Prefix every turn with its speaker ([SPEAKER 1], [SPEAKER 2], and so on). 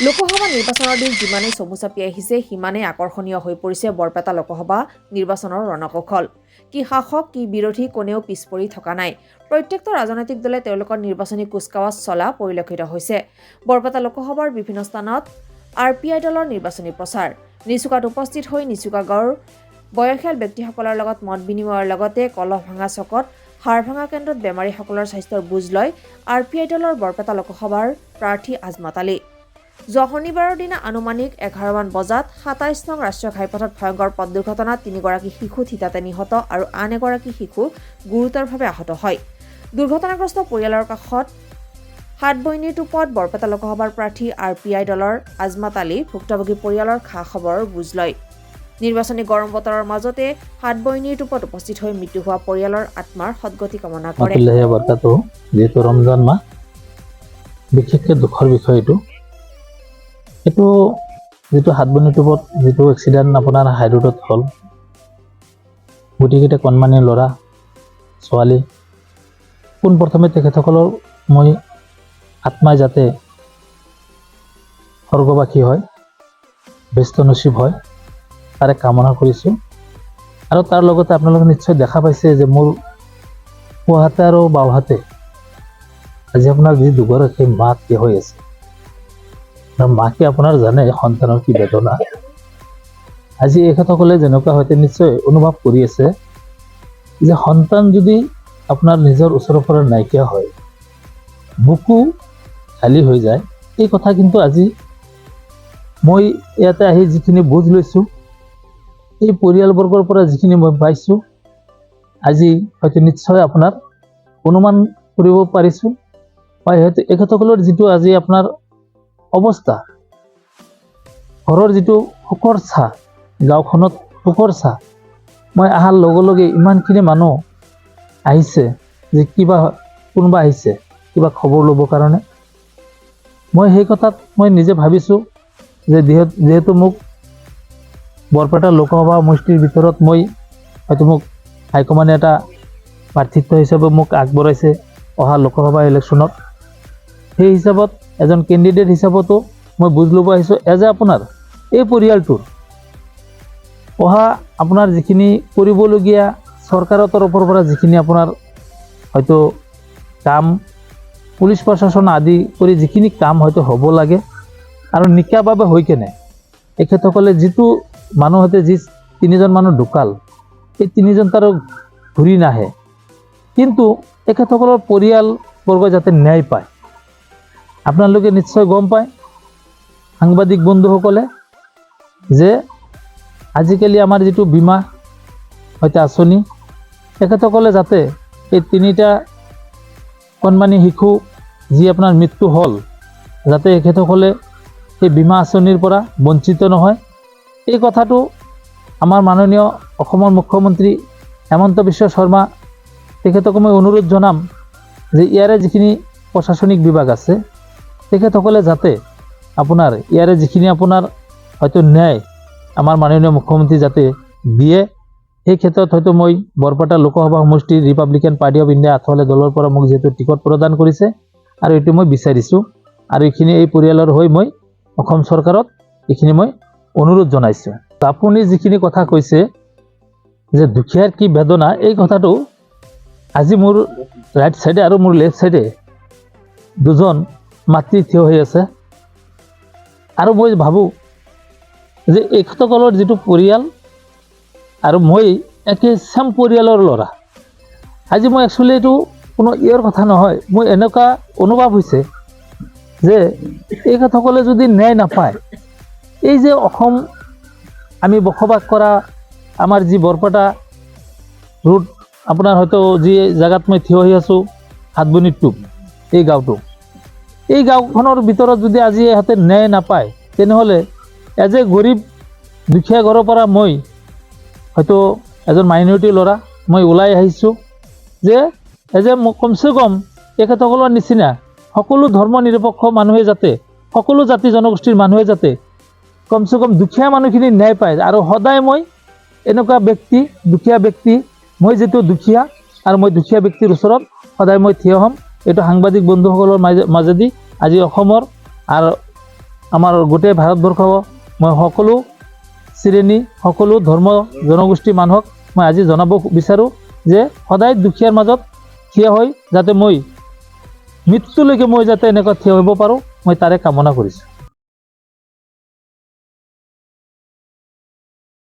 [SPEAKER 1] লোকসভা নিৰ্বাচনৰ দিন যিমানেই চমু চাপি আহিছে, সিমানেই আকৰ্ষণীয় হৈ পৰিছে বৰপেটা লোকসভা নিৰ্বাচনৰ ৰণকৌশল। কি শাসক, কি বিৰোধী, কোনেও পিছ পৰি থকা নাই। প্ৰত্যেকটো ৰাজনৈতিক দলে তেওঁলোকৰ নিৰ্বাচনী কুচকাৱাজ চলা পৰিলক্ষিত হৈছে। বৰপেটা লোকসভাৰ বিভিন্ন স্থানত আৰ পি আই দলৰ নিৰ্বাচনী প্ৰচাৰ। নিচুকাত উপস্থিত হৈ নিচুকা গাঁৱৰ বয়সীয়াল ব্যক্তিসকলৰ লগত মত বিনিময়ৰ লগতে কলহভাঙা চকত হাড়ভাঙা কেন্দ্ৰত বেমাৰীসকলৰ স্বাস্থ্যৰ বুজ লয় আৰ পি আই দলৰ বৰপেটা লোকসভাৰ প্ৰাৰ্থী আজমত আলী। যোৱা শনিবাৰৰ দিনা আনুমানিক 11মান বজাত 27 নং ৰাষ্ট্ৰীয় ঘাইপথত ভয়ংকৰ পথ দুৰ্ঘটনাত তিনিগৰাকী শিশু থিতাতে নিহত আৰু আন এগৰাকী শিশু গুৰুতৰভাৱে আহত হয়। দুৰ্ঘটনাগ্ৰস্ত পৰিয়ালৰ কাষত সাতবৈনীৰ টোপত বৰপেটা লোকসভাৰ প্ৰাৰ্থী আৰ পি আই দলৰ আজমত আলী ভুক্তভোগী পৰিয়ালৰ খা খবৰৰ বুজ লয়। নিৰ্বাচনী গৰম বতৰৰ মাজতে সাতবৈনীৰ টোপত উপস্থিত হৈ মৃত্যু হোৱা পৰিয়ালৰ আত্মাৰ সদগতি কামনা কৰে।
[SPEAKER 2] ৰহমতুল্লাহি বৰকাতুহু। যিহেতু ৰমজান মাহ, বিশেষকৈ দুখৰ বিষয় এইটো। এইটো যিটো সাতবনী টোপত যিটো এক্সিডেণ্ট আপোনাৰ হাই ৰোডত হ'ল, গোটেইকেইটা কণমানি ল'ৰা ছোৱালী, পোনপ্ৰথমে তেখেতসকলৰ মই আত্মাই যাতে স্বৰ্গবাসী হয়, বেহেস্ত নচিব হয়, তাৰে কামনা কৰিছোঁ। আৰু তাৰ লগতে আপোনালোকে নিশ্চয় দেখা পাইছে যে মোৰ সোঁহাতে আৰু বাওঁহাতে আজি আপোনাৰ যি দুগৰাকী মাক থিয় হৈ আছে আৰু মাকে আপোনাৰ জানে সন্তানৰ কি বেদনা। আজি এখেতসকলে যেনেকুৱা হয়তো নিশ্চয় অনুভৱ কৰি আছে যে সন্তান যদি আপোনাৰ নিজৰ ওচৰৰ পৰা নাইকিয়া হয়, বুকু খালী হৈ যায়। এই কথা কিন্তু আজি মই ইয়াতে আহি যিখিনি বুজ লৈছোঁ, এই পৰিয়ালবৰ্গৰ পৰা যিখিনি মই পাইছোঁ, আজি হয়তো নিশ্চয় আপোনাৰ অনুমান কৰিব পাৰিছোঁ বা হয়তো এখেতসকলৰ যিটো আজি আপোনাৰ অৱস্থা, ঘৰৰ যিটো শোকৰ ছাঁ, গাঁওখনত শোকৰ ছাঁ। মই অহাৰ লগে লগে ইমানখিনি মানুহ আহিছে যে কিবা কোনোবা আহিছে কিবা খবৰ ল'বৰ কাৰণে। মই সেই কথাত মই নিজে ভাবিছোঁ যে যিহেতু মোক বৰপেটা লোকসভা সমষ্টিৰ ভিতৰত মই হয়তো মোক হাইকমাণ্ডে এটা প্ৰাৰ্থিত্ব হিচাপে মোক আগবঢ়াইছে অহা লোকসভা ইলেকশ্যনত, সেই হিচাপত এজন কেণ্ডিডেট হিচাপতো মই বুজ ল'ব আহিছোঁ এজ এ আপোনাৰ এই পৰিয়ালটোৰ অহা আপোনাৰ যিখিনি কৰিবলগীয়া চৰকাৰৰ তৰফৰ পৰা যিখিনি আপোনাৰ হয়তো কাম, পুলিচ প্ৰশাসন আদি কৰি যিখিনি কাম হয়তো হ'ব লাগে আৰু নিকাভাৱে হৈ কেনে এখেতসকলে যিটো মানুহতে যি তিনিজন মানুহ ঢুকাল, এই তিনিজন তাৰো ঘূৰি নাহে, কিন্তু তেখেতসকলৰ পৰিয়ালবৰ্গই যাতে ন্যায় পায়। আপোনালোকে নিশ্চয় গম পায়, সাংবাদিক বন্ধুসকলে, যে আজিকালি আমাৰ যিটো বীমা হয়তো আঁচনি, তেখেতসকলে যাতে এই তিনিটা কণমানি শিশু যি আপোনাৰ মৃত্যু হ'ল, যাতে এখেতসকলে সেই বীমা আঁচনিৰ পৰা বঞ্চিত নহয়। এই কথাটো আমাৰ মাননীয় অসমৰ মুখ্যমন্ত্ৰী হেমন্ত বিশ্ব শৰ্মা, তেখেতকো মই অনুৰোধ জনাম যে ইয়াৰে যিখিনি প্ৰশাসনিক বিভাগ আছে, তেখেতসকলে যাতে আপোনাৰ ইয়াৰে যিখিনি আপোনাৰ হয়তো ন্যায় আমাৰ মাননীয় মুখ্যমন্ত্ৰী যাতে দিয়ে। সেই ক্ষেত্ৰত হয়তো মই বৰপেটা লোকসভা সমষ্টিৰ Republican party of India Athawale দলৰ পৰা মোক যিহেতু টিকট প্ৰদান কৰিছে আৰু এইটো মই বিচাৰিছোঁ আৰু এইখিনি এই পৰিয়ালৰ হৈ মই অসম চৰকাৰত এইখিনি মই অনুৰোধ জনাইছোঁ। আপুনি যিখিনি কথা কৈছে যে দুখীয়াৰ কি বেদনা, এই কথাটো আজি মোৰ ৰাইট ছাইডে আৰু মোৰ লেফ্ট ছাইডে দুজন মাতৃ থিয় হৈ আছে আৰু মই ভাবোঁ যে এখেতসকলৰ যিটো পৰিয়াল আৰু মই একে চেম পৰিয়ালৰ ল'ৰা। আজি মই একচুৱেলি এইটো কোনো ইয়াৰ কথা নহয়, মোৰ এনেকুৱা অনুভৱ হৈছে যে এইসকলে যদি ন্যায় নাপায়, এই যে অসম আমি বসবাস কৰা আমাৰ যি বৰপেটা ৰোড, আপোনাৰ হয়তো যি জেগাত মই থিয় হৈ আছোঁ, সাতবনীৰ টোপ, এই গাঁৱটো, এই গাঁওখনৰ ভিতৰত যদি আজি ইহঁতে ন্যায় নাপায়, তেনেহ'লে এজ এ গৰীব দুখীয়া ঘৰৰ পৰা মই হয়তো এজন মাইনৰিটি ল'ৰা মই ওলাই আহিছোঁ যে এজ এ কমচে কম তেখেতসকলৰ নিচিনা সকলো ধৰ্ম নিৰপেক্ষ মানুহে যাতে, সকলো জাতি জনগোষ্ঠীৰ মানুহে যাতে কমচে কম দুখীয়া মানুহখিনি ন্যায় পায়। আৰু সদায় মই এনেকুৱা ব্যক্তি, দুখীয়া ব্যক্তি, মই যিটো দুখীয়া আৰু মই দুখীয়া ব্যক্তিৰ ওচৰত সদায় মই থিয় হ'ম। এইটো সাংবাদিক বন্ধুসকলৰ মাজেদি আজি অসমৰ আৰু আমাৰ গোটেই ভাৰতবৰ্ষ, মই সকলো শ্ৰেণী, সকলো ধৰ্ম জনগোষ্ঠী মানুহক মই আজি জনাব বিচাৰোঁ যে সদায় দুখীয়াৰ মাজত থিয় হৈ যাতে মই মৃত্যুলৈকে মই যাতে এনেকুৱা থিয় হ'ব পাৰোঁ, মই তাৰে কামনা কৰিছোঁ।